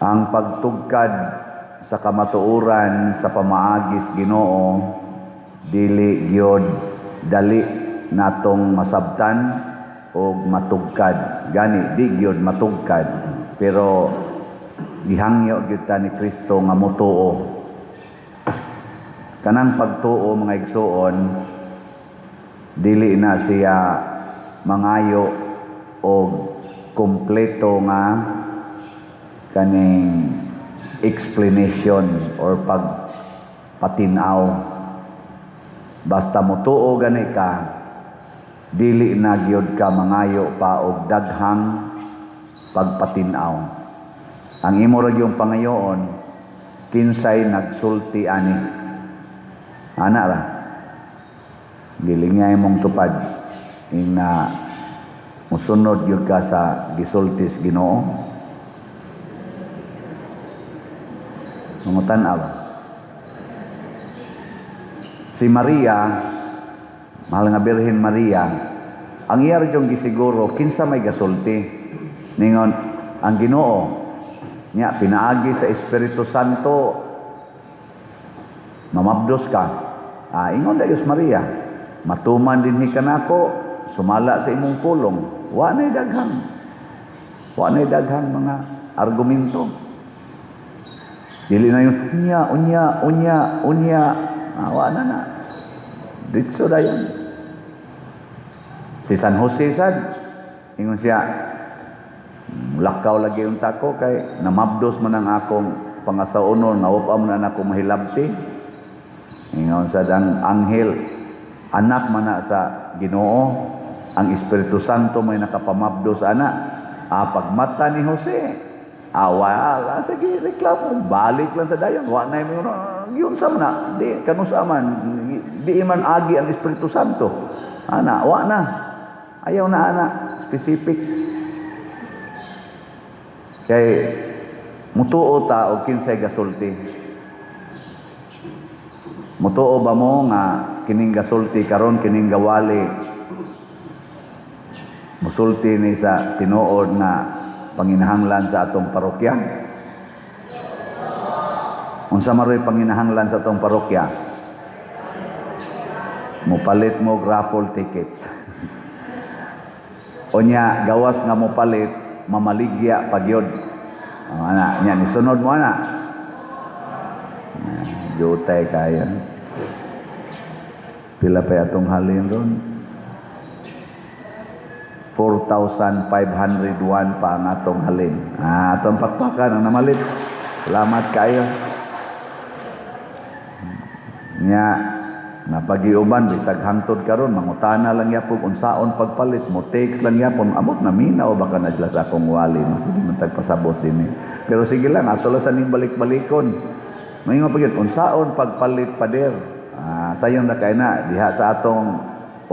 Ang pagtugkad sa kamatuoran sa pamaagis Ginoo, dili gyud dali natong masabtan o matugkad. Gani di gyud matugkad, pero gihangyo gyud ta ni Kristo nga motuo. Kanang pagtuo, mga igsuon, dili na siya mangayo og kompleto nga kaning explanation or pagpatinaw. Basta motuo gani ka, dili na gyud ka mangayo pa og daghang pagpatinaw. Ang imo ra gyud pangayoon, "Kinsay nagsulti ani?" Ana ra. Giling nga imong tupad ina, musunod gyud ka sa gisultis Ginoo. Mangutan-aw. Si Maria, mahal nga Birhen Maria, ang iya ra yung gisiguro kinsa may gasulti. Ningon ang Ginoo nya, pinaagi sa Espiritu Santo mamabdos ka. Ah, ingon dayon Maria, "Matuman dinhi kanako sumala sa imong pulong." Wa nay daghang. Wa nay daghang mga argumento. Dili na yung unya, unya, unya, unya. Ah, wa na na. Ditso dayon. Si San Jose sad, ingon siya, "Lakaw lagi unta ko kay namabdos man ang akong pangasaonon, nga wa man na ako mahilabti." Ingon sad ang anghel, "Anak man na sa Ginoo, ang Espiritu Santo may nakapamabdos ana." Ah, pagmata ni Jose, ah, wala, sige, reklamo, balik lang sa dayon, wa na yung, yun sa man na, di, kanusa man, di man agi ang Espiritu Santo. Ana, wa na. Ayaw na ana, specific. Kay mutuo ta og kinsay gasulti. Mutuo ba mo nga kining gasulti karon, kining gawali, musulti ni sa tinuod nga panginahanglan sa atong parokya? Unsa maroy panginahanglan sa atong parokya? Mupalit mo og raffle tickets. Unya gawas nga mopalit, mamaligya pagyod. Oh, ana, nya ni sunod mo ana. Jutay kaya. Pila pa atong halin ron? 4,501 pa ang atong halin. Ah, atong pakpakan ang namalit. Salamat kayo. Nya napagiuban bisag hangtod karon, mangutana lang yapon unsaon pagpalit mo, text lang yapon. Amot na minaw baka na sila sa akong wali no, sige man tagpasabot din eh. Pero sige lang, ato lang sa ning balik-balikon. Maingon pa gyud, "Unsaon pagpalit, pader?" Ah, sayon na kay na diha sa atong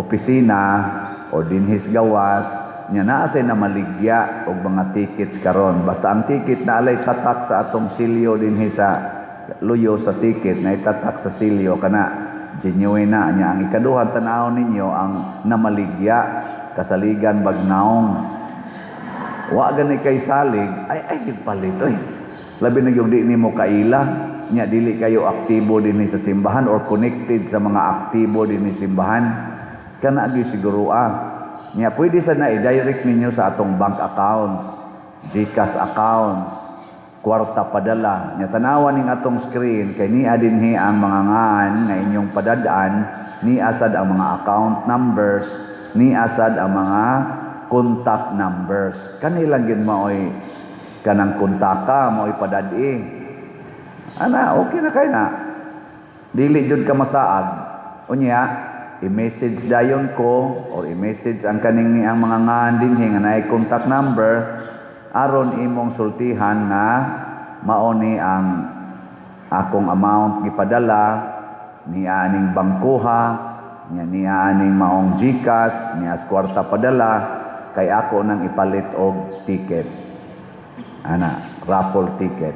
opisina o dinhis gawas nya, naa say na maligya og mga tickets karon. Basta ang ticket na alay tatak sa atong silyo dinhi sa luyo sa ticket, na itatak sa silyo, kana genuine na nya. Ang ikaduha, tan-awon ninyo ang namaligya, kasaligan bagnaong wa gani kay salig, ay ay palit oy. Labi na yung di nimo kaila nya, dili kayo aktibo dinhi sa simbahan or connected sa mga aktibo dinhi simbahan, kana gyud siguro ah. Nya pwede sa na i-direct ninyo sa atong bank accounts, GCash accounts, kwarta padala. Nya tanawan ning atong screen kay niya dinhi ang mga ngan nga inyong padad-an, ni asad ang mga account numbers, ni asad ang mga contact numbers. Kanilang gid maoy kanang kontaka, maoy padad-i. Ana, okay na kay na. Dili jud ka masaag. Unya, i-message dayon ko or i-message ang kaning ni ang mga ngan dinhi nga naay contact number aron imong sultihan nga mao ni ang akong amount gipadala ni aning bangkuha nya, ni aning maong GCash niya, kwarta padala kay ako nang ipalit og ticket ana, raffle ticket.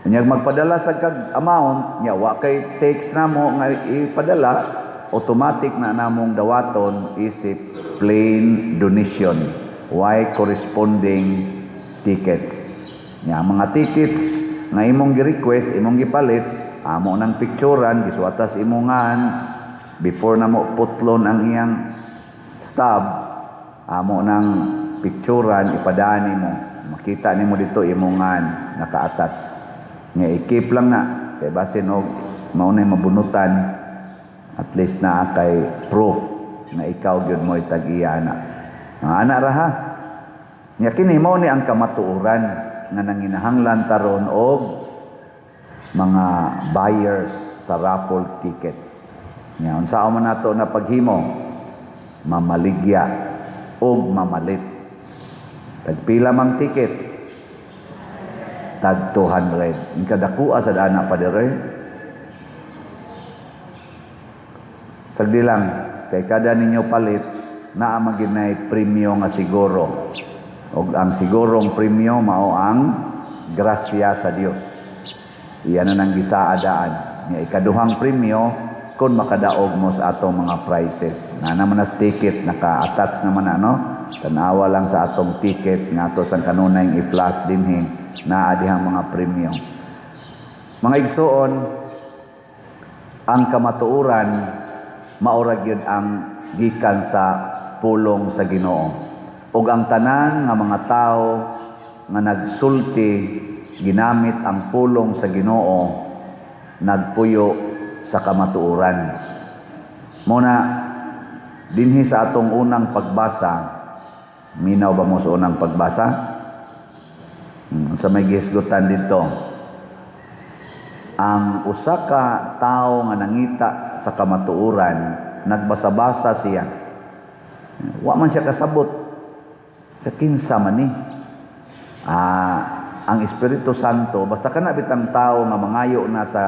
Unya magpadala sa kag amount nya, wa kay text namo nga ipadala, automatic na namong dawaton isip plain donation, why corresponding tickets. Nya ang mga tickets nga imong gi-request, imong gipalit, amo nang picturean, gisuatas imongan before na mo putlon ang iyang stub, amo nang picturean, ipadani mo. Makita nimo dito imongan naka-attach. Nga i-keep lang na kay basin og mao nay mabunutan, at least naa kay proof na ikaw gyud mo'y tag-iya na. Mga ana ra ha. Nya kini mao ni ang kamatuoran nga nanginahanglan taron og mga buyers sa raffle tickets. Nya unsa man nato na paghimo, mamaligya og mamalit. Tagpila mang ticket? Tag 200. Ang kadakua sa dana pa dire. Sagdi lang kay kada ninyo palit naa maginay premyo nga siguro. Og ang sigurong premyo mao ang grasya sa Dios. Iyan na nang gisaadaan. Nga ikaduhang premyo kung makadaog mo sa atong mga prizes. Na naman nas ticket, naka-attach naman na, no? Tanawa lang sa atong ticket nga ato sang kanunay i-flash dinhi, naa dihang mga premyo. Mga igsuon, ang kamatuoran maura gyud ang gikan sa pulong sa Ginoo. Ug ang tanan nga mga tawo nga nagsulti ginamit ang pulong sa Ginoo, nagpuyo sa kamatuoran. Muna dinhi sa atong unang pagbasa, minaw ba mo sa unang pagbasa? Sa may gihisgutan dito, ang usa ka tawo nga nangita sa kamatuoran, nagbasa-basa siya. Wa man siya kasabot sa kinsa man ni. Ang Espiritu Santo, basta kana bitang tawo nga mangayo na sa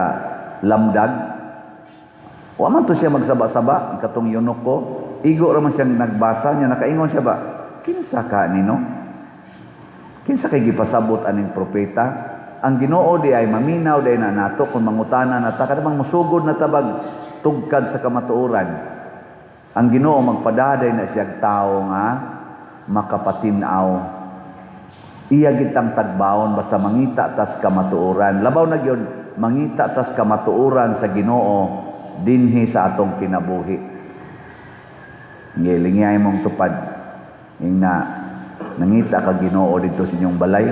lamdag, wa man to siya magsaba-saba, katong yunok ko, igo ra man siyang nagbasa niya, nakaingon siya ba, kinsa ka nino? Kinsa kay gipasabot aning propeta? Ang Ginoo di ay maminaw di ay na nato kung mangutana na ta, kada bang musugod na tabag tugkad sa kamatuoran. Ang Ginoo magpadaday na siyang tao nga makapatin-aw. Iya gitang tagbaon basta mangita tas kamatuoran. Labaw na gyud mangita tas kamatuoran sa Ginoo dinhi sa atong kinabuhi. Ngilingyay mong tupad ing na nangita ka Ginoo didto sa inyong balay.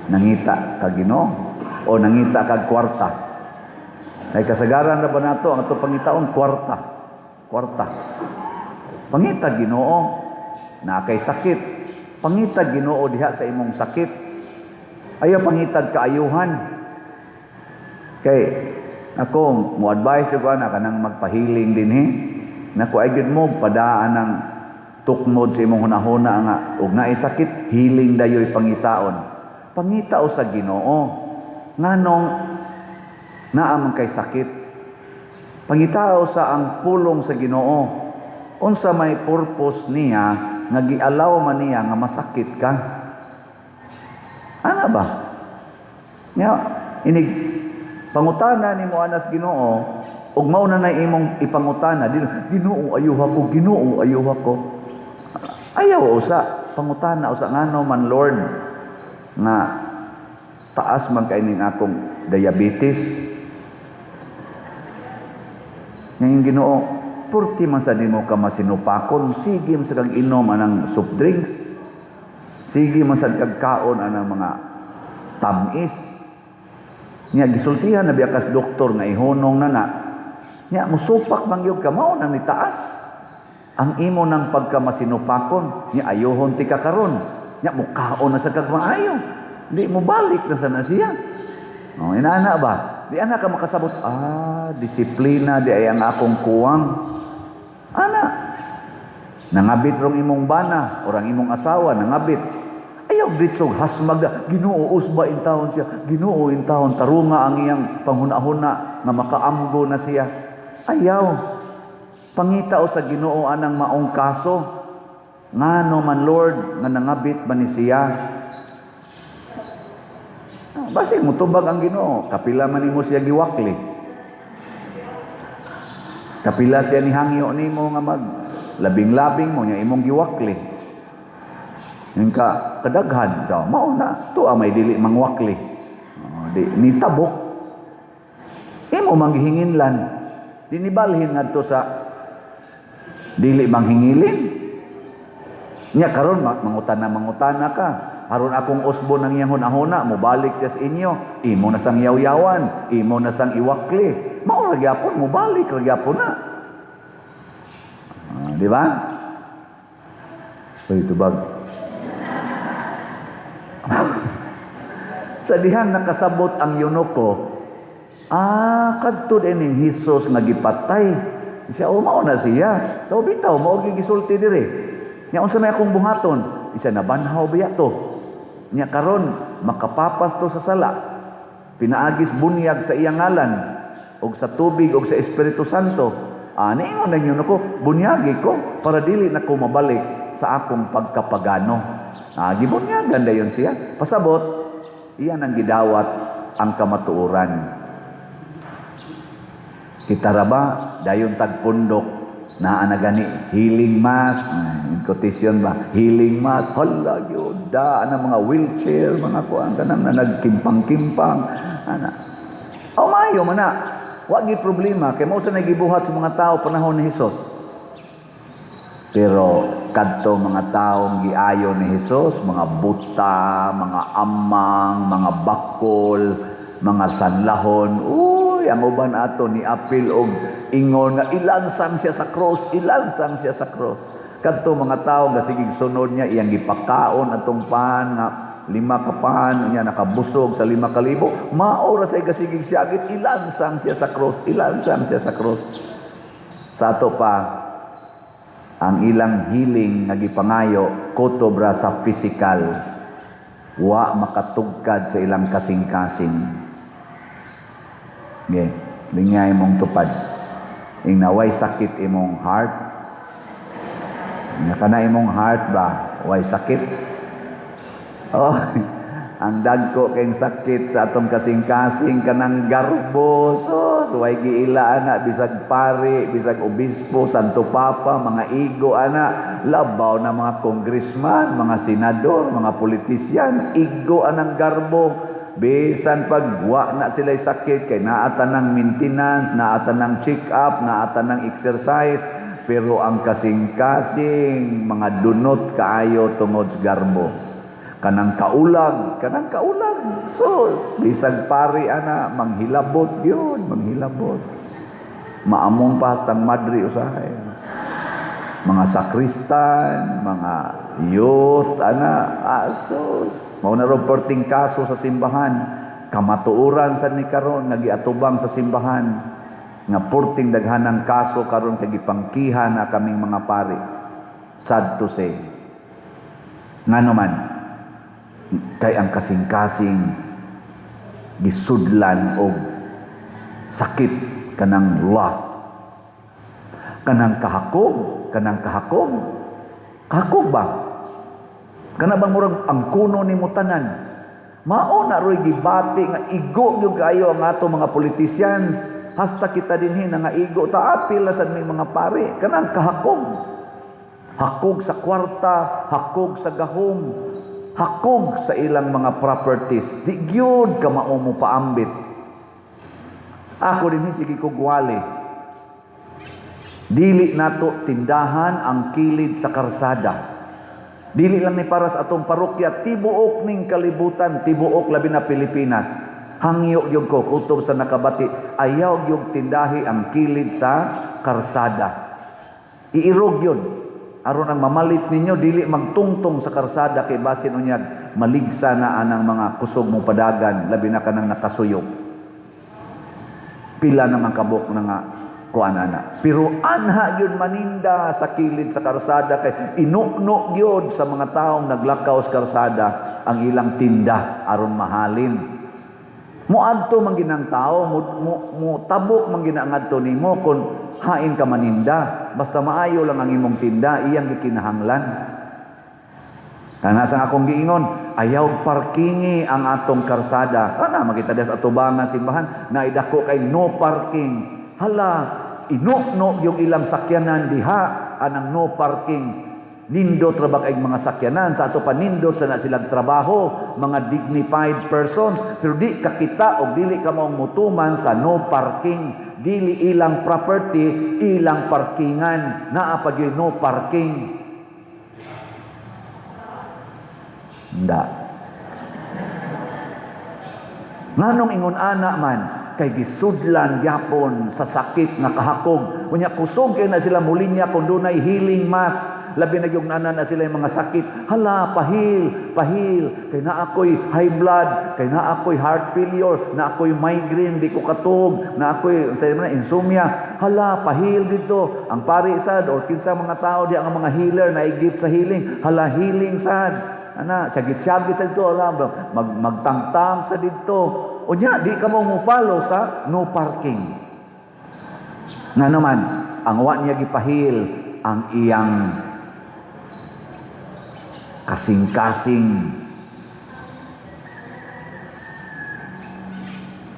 Nangita ka Ginoo o nangita kag kwarta. Ay kasagaran na ba nato ang ato pangitaon kwarta. Kwarta. Pangita Ginoo na kay sakit. Pangita Ginoo diha sa imong sakit. Ayaw pangitag kaayuhan. Kay ako mo advise ko ana kanang magpahiling dinhi. Nako ay gid mo padaan ang tukmod sa imong hunahuna nga og naay sakit, healing dayoy pangitaon. Pangitao sa Ginoo nganong naa man kay sakit. Pangitao sa ang pulong sa Ginoo. Unsa may purpose niya nga gialaw man niya nga masakit ka? Ana ba? Nya inig pangutana nimo anas Ginoo ug mao na na imong ipangutana, Ginoo ayuha ko, Ginoo ayuha ko. Ayaw usa pangutana usa ngano man Lord nga taas man kay ning akong diabetes. Ngayon Ginoo, purti man sa nimo ka masinupakon, sige man sa kag inom anang soft drinks, sige man sa kag kaon anang mga tamis. Nya gisultihan na biya kas doktor nga ihunong na na. Nya musupak man gyud ka, mao nang nitaas ang imo nang pagkamasinupakon. Nya ayuhon ti ka karon. Nya mukaon na sa kag maayo. Di mo balik na sa na siya. Oh, inaana ba? Di ana ka makasabot, disiplina di ay ang akong kuwang. Ana, nangabit rong imong bana, orang imong asawa nangabit. Ayaw ditsog hasmag, Ginoo usba in taon siya, Ginoo in taon tarunga ang iyang panghuna-huna nga makaamgo na siya. Ayaw. Pangita o sa Ginoo anang maong kaso. Ngano man Lord nga nangabit man ni siya. Basig mutubag ang Ginoo, kapila man nimo siya giwakli. Kapila siya ni hangyo nimo nga mag labing-labing mo nya imong giwakli. Yung ka sa kadaghan. So, mao na to may dili mangwakli. Oh, di ni tabok. Imo manghihinginlan. Di ni balhin ngadto sa dili manghingilin. Nya karon mangutana mangutana ka. Aron akong usbon ang iyang hunahuna, mobalik siya sa inyo. Imo na sang yaw-yawan, imo na sang iwakli. Mao ra gyapon, mobalik ra gyapon na. Ah, di ba? Uy, tubag. Sa dihang nakasabot ang eunuko, kadto din Hesus nga gipatay. Siya, oh, mao na siya. So, bitaw, mao gisulti diri. Nya unsa may akong buhaton? Isa nabanhaw biya to. Nya karon makapapas to sa sala. Pinaagis bunyag sa iyang ngalan og sa tubig og sa Espiritu Santo. Ah, niingon na nako, bunyagi ko para dili na ko mabalik sa akong pagkapagano. Ah, gibunyagan dayon siya. Pasabot, iyan ang gidawat ang kamatuoran. Kita ra ba dayon tagpundok naa na gani healing mass, in quotation ba, healing mass, hala gyud da na mga wheelchair, mga kuan kanang na nagkimpang-kimpang ana. O maayo man na. Wa gyud problema kay mao sa nagibuhat sa mga tao panahon ni Hesus. Pero kadto mga taong giayo ni Hesus, mga buta, mga amang, mga bakol, mga sanlahon, uy, ang uban ato ni apil og ingon nga ilansang siya sa cross, ilansang siya sa cross. Kadto mga tao nga sigig sunod niya, iyang gipakaon atong pan nga 5 ka pan, niya nakabusog sa 5,000, mao ra say gasigig siyagit, ilansang siya sa cross, ilansang siya sa cross. Sa ato pa, ang ilang healing nga gipangayo kutob ra sa physical, wa makatugkad sa ilang kasing-kasing. Okay, lingay mong tupad. Ing naway sakit imong heart. Nga kana imong heart ba, way sakit? Oh, ang dagko kayong sakit sa atong kasing-kasing kanang garbo, sus, way giila ana, bisag pari, bisag obispo, Santo Papa, mga igo ana, labaw na mga congressman, mga senador, mga politisyan, igo anang garbo. Bisan pag wa na sila'y sakit kay naata ng maintenance, naata ng check-up, naata ng exercise, pero ang kasing-kasing mga dunot kaayo tungod sa garbo. Kanang kaulag, sus, bisag pari ana, manghilabot yun, manghilabot. Maamong pa hastang madri usahay. Mga sakristan, mga youth, ana, asos. Mao na ro perting kaso sa simbahan, kamatuoran sad ni karon nga giatubang sa simbahan nga porting daghanang kaso karon kay gipangkiha na kaming mga pari. Sad to say. Ngano man, kay ang kasing-kasing gisudlan og sakit kanang lust, kanang kahakog, kanang kahakog. Kahakog ba? Kana bang murag ang kuno nimo tanan? Mao na roy gibati nga igo gyud kaayo ang ato mga politicians. Hasta kita dinhi na nga igo ta, apil na sad may mga pari kanang kahakog. Hakog sa kwarta, hakog sa gahom, hakog sa ilang mga properties. Di gyud ka mao mo paambit. Ako dinhi sige ko gwali. Dili nato tindahan ang kilid sa karsada. Dili lang ni para sa atong parokya, tibuok ning kalibutan, tibuok labi na Pilipinas. Hangyo gyud ko kutob sa nakabati, ayaw gyud tindahi ang kilid sa karsada. Iirog gyud. Aron ang mamalit ninyo dili magtungtong sa karsada kay basin unyag maligsa na anang mga kusog mo padagan, labi na kanang nakasuyop. Pila naman kabok na nga kuan ana. Pero anha gyud maninda sa kilid sa karsada kay inukno gyud sa mga taong naglakaw sa karsada ang ilang tinda aron mahalin. Moadto man ginang tao, mo tabok man gina ngadto nimo kun hain ka maninda. Basta maayo lang ang imong tinda, iyang gikinahanglan. Kana sa akong giingon, ayaw parkingi ang atong karsada. Kana makita des atubangan simbahan, naidako kay no parking. Hala, inukno yung ilang sakyanan diha anang no parking. Nindot ra ba kay mga sakyanan sa ato pa, nindot sa na silang trabaho, mga dignified persons, pero di kakita og dili ka maong mutuman sa no parking. Dili ilang property, ilang parkingan, naa pa gyud no parking. Nda. Nganong ingon ana man? Kay gisudlan gyapon sa sakit nga kahakog. Unya kusog kay na sila mulinya kung dunay healing mass. Labi na yung nana na sila yung mga sakit. Hala, pahil, pahil. Kay na ako'y high blood, kay na ako'y heart failure, na ako'y migraine, di ko katog, na ako'y sa na, insomnia. Hala, pahil dito. Ang pari sad or kinsa mga tao di ang mga healer na i-gift sa healing. Hala, healing sad. Ana, sagit-sagit sa dito, hala, magtangtang sa dito. Unya, di ka mo mo-follow sa no parking. Nga naman, ang wa niya gipahil ang iyang kasing-kasing.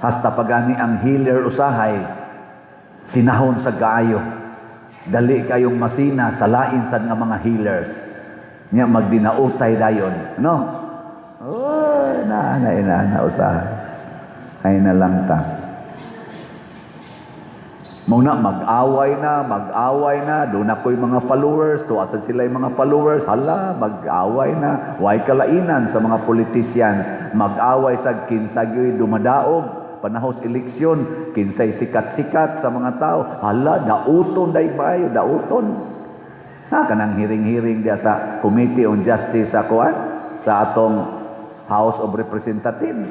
Hasta pagani ang healer usahay, sinahon sa gaayo. Dali kayong masina sa lain sad nga mga healers. Nya magdinautay dayon, no? Oh, na na na na usahay. Ay na lang ta. Muna mag-away na, doon ako'y mga followers, tuwa sad sila yung mga followers, hala, mag-away na, way kalainan sa mga politicians, mag-away sa kinsa gyoy dumadaog, panahos eleksyon, kinsay sikat-sikat sa mga tao, hala, dauton day bayo, dauton. Ha, kanang hiring-hiring diya sa Committee on Justice sa kuan, sa atong House of Representatives.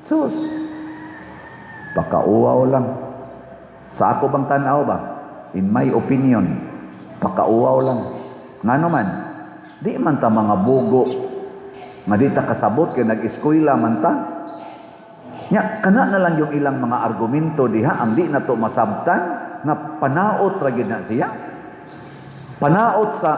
Sus, pakauwaw lang. Sa ako bang tanaw ba? In my opinion, pakauwaw lang. Ngano man, di man ta mga bugo nga di ta kasabot kay nag-eskwela man ta. Nya, kana na lang yung ilang mga argumento diha ang di na to masabtan nga panaot ra gyud na siya. Panaot sa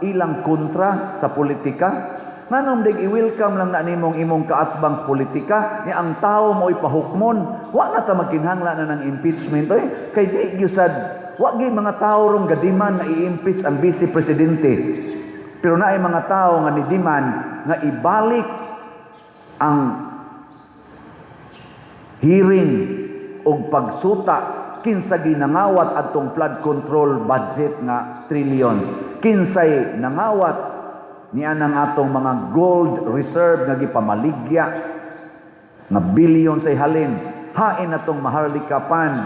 ilang kontra sa politika. Nganong dig i-welcome lang na nimong imong kaatbang sa politika, ni ang tao mo'y pahukmon, wa na ta magkinahanglan na ng impeachment oy. Kay di gyud sad, wa gyud mga tao rong gadiman nga i-impeach ang vice presidente. Pero naay mga tao nga nidiman nga ibalik ang hearing og pagsuta kinsa ginangawat adtong flood control budget nga trillions, kinsay nangawat niya ng atong mga gold reserve nga gipamaligya nga billion say halin, hain atong Maharlika Fund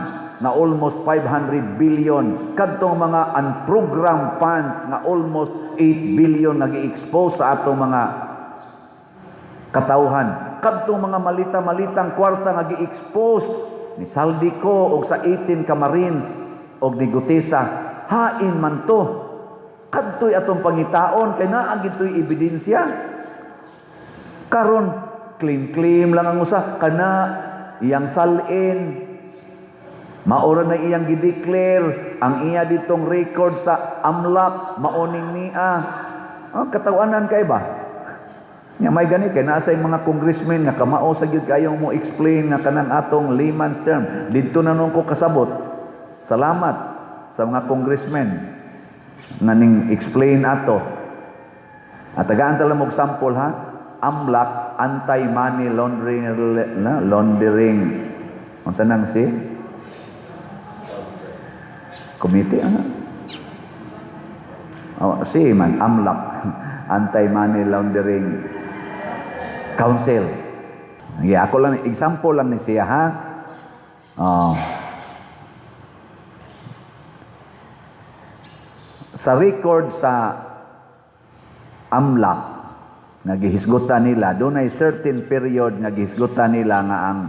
na almost 500 billion, kadtong mga unprogrammed funds nga almost 8 billion nga gi-expose sa atong mga katawhan, kadtong mga malita-malitang kwarta nga gi-expose ni Zaldy Co og sa 18 ka Marines og ni Guteza, hain man to. Kadto'y atong pangitaon kay naa gito'y ebidensya. Karon claim-claim lang ang usa kana iyang salin, maura na iyang gideclare ang iya ditong record sa AMLAC, maoning niya. Oh, katawanan kay ba? Nya may gani kay naa say mga congressmen nga kamao sa gyud kayong mo explain nga kanang atong layman's term. Didto na nun ko kasabot. Salamat sa mga congressmen nga ning explain ato. At tagaan ta lang og sample ha. AMLAC, anti-money laundering, na, laundering. Unsa nang si? Committee ana? Oh, si man AMLAC, Anti-Money Laundering Council. Yeah, ako lang example lang ni siya ha. Oh. Sa record sa AMLAC nga gihisgutan nila, dunay certain period nga gihisgutan nila nga ang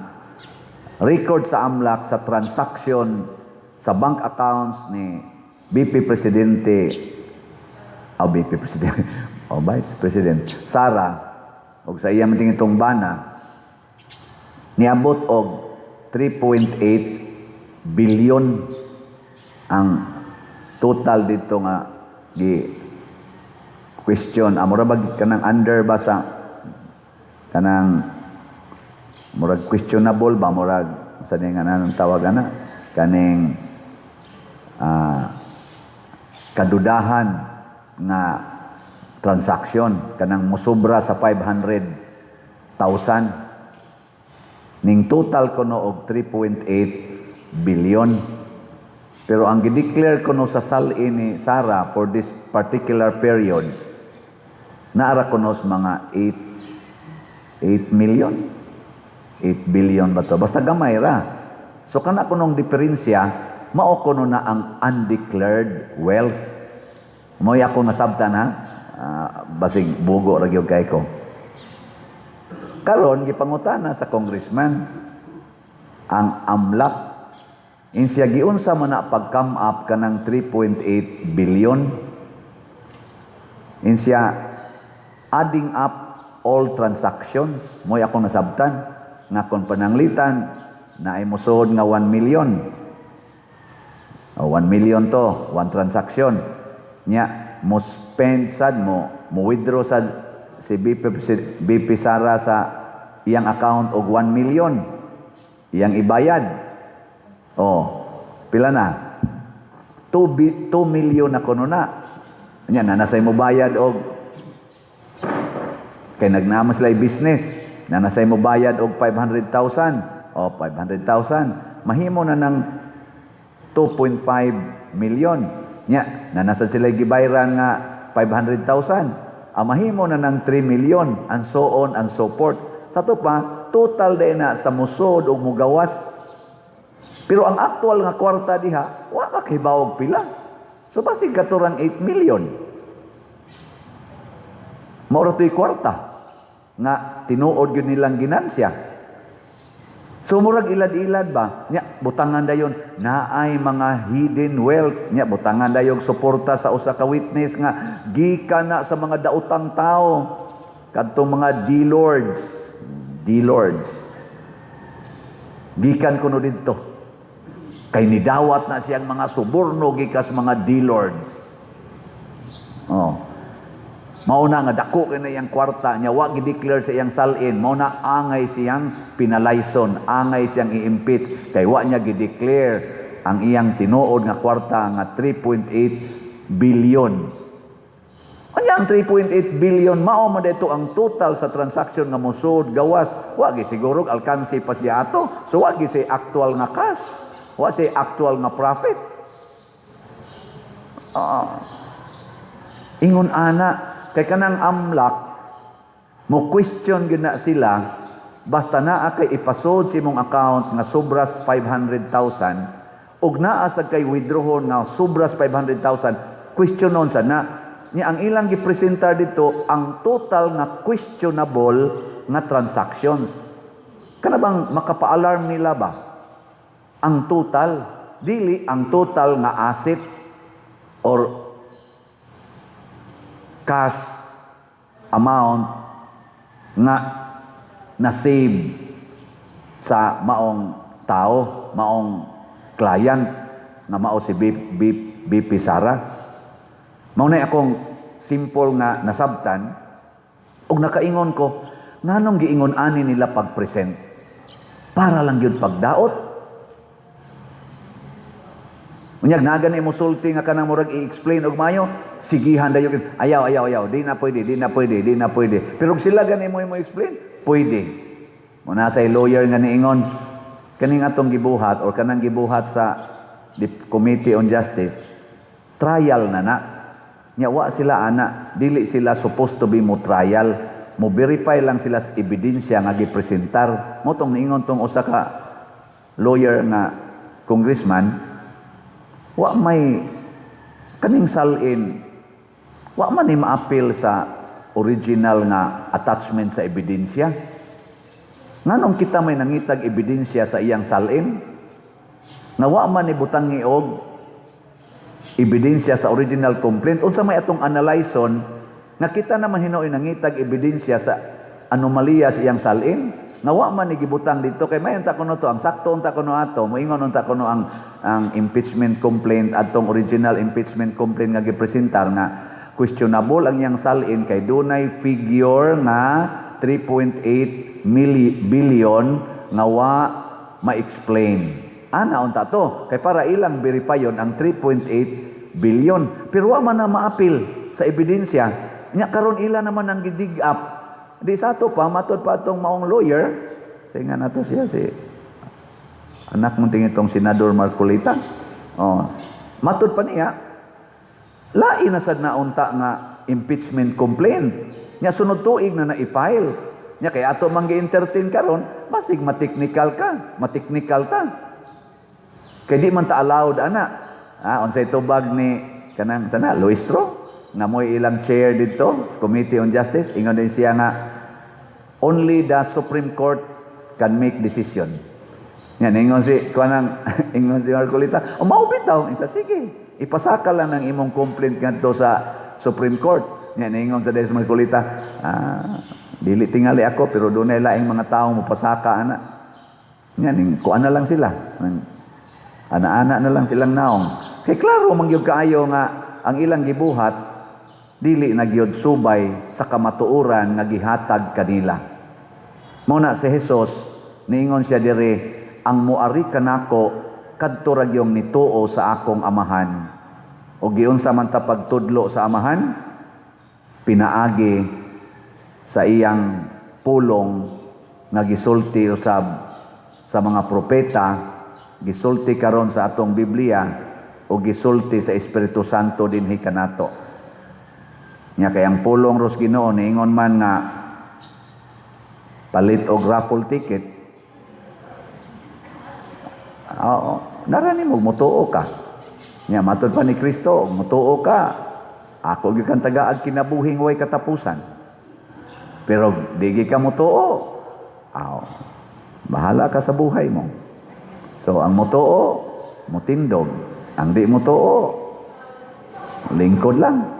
record sa AMLAC sa transaction sa bank accounts ni BP Presidente o BP Presidente o Vice President Sara og sa iyang itong bana niabot og 3.8 billion ang total dito nga gi question. Mura ba kanang under ba sa kanang murag questionable ba, murag sa nga anong tawag ana kaning kadudahan nga Transaction kanang mosobra sa 500,000 ning total kuno og 3.8 billion. Pero ang gideclare kuno sa sal-in ni Sara for this particular period, naara kuno sa mga 8 million, 8 billion ba to? Basta gamay ra. So kana kunong diferensya, mao kuno na ang undeclared wealth. Mo'y ako nasabtan ha. Basig bugo ra gyud kay ko. Karon gipangutana sa congressman ang AMLC, insiya giunsa man na pag-come up kanang 3.8 billion? Insiya, adding up all transactions. Mo'y ako nasabtan nga kon pananglitan na ay mosuod nga 1 million. O, 1 million to, one transaction. Nya, mo spend sad mo, mo withdraw sad si BP Sara sa iyang account og 1 million. Iyang ibayad. Oh, pila na? 2 million na kuno na. Nya, nanasay mo bayad og kay nagnama sila business. Nanasay mo bayad og 500,000. O, 500,000. Mahimo na ng 2.5 million. Nya, nanasad sila gibayran nga 500,000. Ang mahimo na ng 3 million, and so on and so forth. Sa to pa, total din na sa musod o mugawas. Pero ang actual nga kwarta diha, wa ka kibawog pila. So basig katurang 8 million. Mao ra to'y kwarta nga tinuod gyud nilang ginansya. So murag ilad-ilad ba? Nya butangan dayon naay mga hidden wealth. Nya butangan dayon suporta sa usa ka witness nga gikan na sa mga daotang tao, kadtong mga D-lords, D-lords. Gikan kuno didto. Kay nidawat na siyang mga suborno gikas mga D-lords. Oh. Mao na nga dako kay na iyang kwarta niya, wa gi-declare sa iyang salin, mao na angay siyang pinalayson, angay siyang i-impeach kay wa niya gi-declare ang iyang tinuod nga kwarta nga 3.8 billion. Anya ang 3.8 billion, mao man dito ang total sa transaction nga mosud gawas, wa gi siguro alkansi pa siya ato. So wa gi say actual nga cash, wa say actual nga profit. Ingon ana kay kanang AMLC mo question gyud na sila basta naa kay ipasod sa imong account nga sobras 500,000 ug naa sa kay withdrawon nga sobras 500,000, questionon sa na niya. Ang ilang gipresentar dito, ang total nga questionable nga transactions. Kana bang makapa-alarm nila ba ang total, dili ang total nga asset or cash amount nga na-save sa maong tao, maong client nga mao si BP Sara. Mao na akong simple nga nasabtan ug nakaingon ko, nganong giingon ani nila pag-present? Para lang gyud pagdaot. Unyag naga ni mo sulti nga kanang murag i-explain og mayo, sigihan dayon, "Ayaw, ayaw, ayaw, di na pwede, di na pwede, di na pwede." Pero kung sila gani mo explain, pwede. Mo na sa lawyer nga niingon, kaning atong gibuhat or kanang gibuhat sa the Committee on Justice, trial na na. Nya wa sila ana, dili sila supposed to be mo trial, mo verify lang sila sa ebidensya nga gipresentar. Mo tong niingon tong usa ka lawyer nga congressman, wa may kaning salin, wa man ni maapil sa original nga attachment sa ebidensya. Nganong kita may nangitag ebidensya sa iyang salin nga wa man ni butangi og ebidensya sa original complaint? Unsa may atong analyson nga kita naman hinuoy nangitag ebidensya sa anomalya sa iyang salin nga wa man ni gibutang dito? Kay may unta kuno to ang sakto unta kuno ato moingon unta kuno ang impeachment complaint, atong original impeachment complaint nga gipresentar, nga questionable ang iyang salin kay dunay figure nga 3.8 billion nga wa ma-explain. Ana unta to kay para ilang verifyon ang 3.8 billion, pero wa man na maapil sa ebidensya. Nya karon ila naman ang gidig up. Di sa ato pa, matod pa atong maong lawyer, say nga nato siya, si anak mong tingitong Senador Marcoleta. Oh, matod pa niya, lain na sad na unta nga impeachment complaint. Nya sunod tuig na na-file. Nya kay ato man gi-entertain karon, basig ma-technical ka, ma-technical ta. Kay di man ta allowed ana. Ah, unsay tubag ni kanang sana Luistro nga mo'y ilang chair dito, Committee on Justice, ingon din siya nga only the Supreme Court can make decision. Yan, ingon si kanang ingon si Marcoleta, "O mao bitaw," isa, "Sige, ipasaka lang ang imong complaint ngadto sa Supreme Court." Yan, ingon sa Des Marcoleta, "Ah, dili tingali ako, pero dunay laing mga tao mo pasaka ana." Yan, ing, kuan na lang sila. Ana-ana na lang silang naong. Kay klaro man gyud kaayo nga ang ilang gibuhat dili na gyud subay sa kamatuoran nga gihatag kanila. Mao na si Jesus niingon siya diri, "Ang muari kanako kadto ra gyung nituo sa akong Amahan." O giunsa man ta pagtudlo sa Amahan? Pinaagi sa iyang pulong nga gisulti usab sa mga propeta, gisulti karon sa atong Biblia o gisulti sa Espiritu Santo dinhi kanato. Nya kay ang pulong ros Ginoo niingon man nga palit og raffle ticket. Oo, narani mo mutuo ka. Nya matod pa ni Kristo, mutuo ka. Ako gyud kang tagaag kinabuhing way katapusan. Pero di gyud ka mutuo. Aw, bahala ka sa buhay mo. So ang mutuo, mutindog. Ang di mutuo, lingkod lang.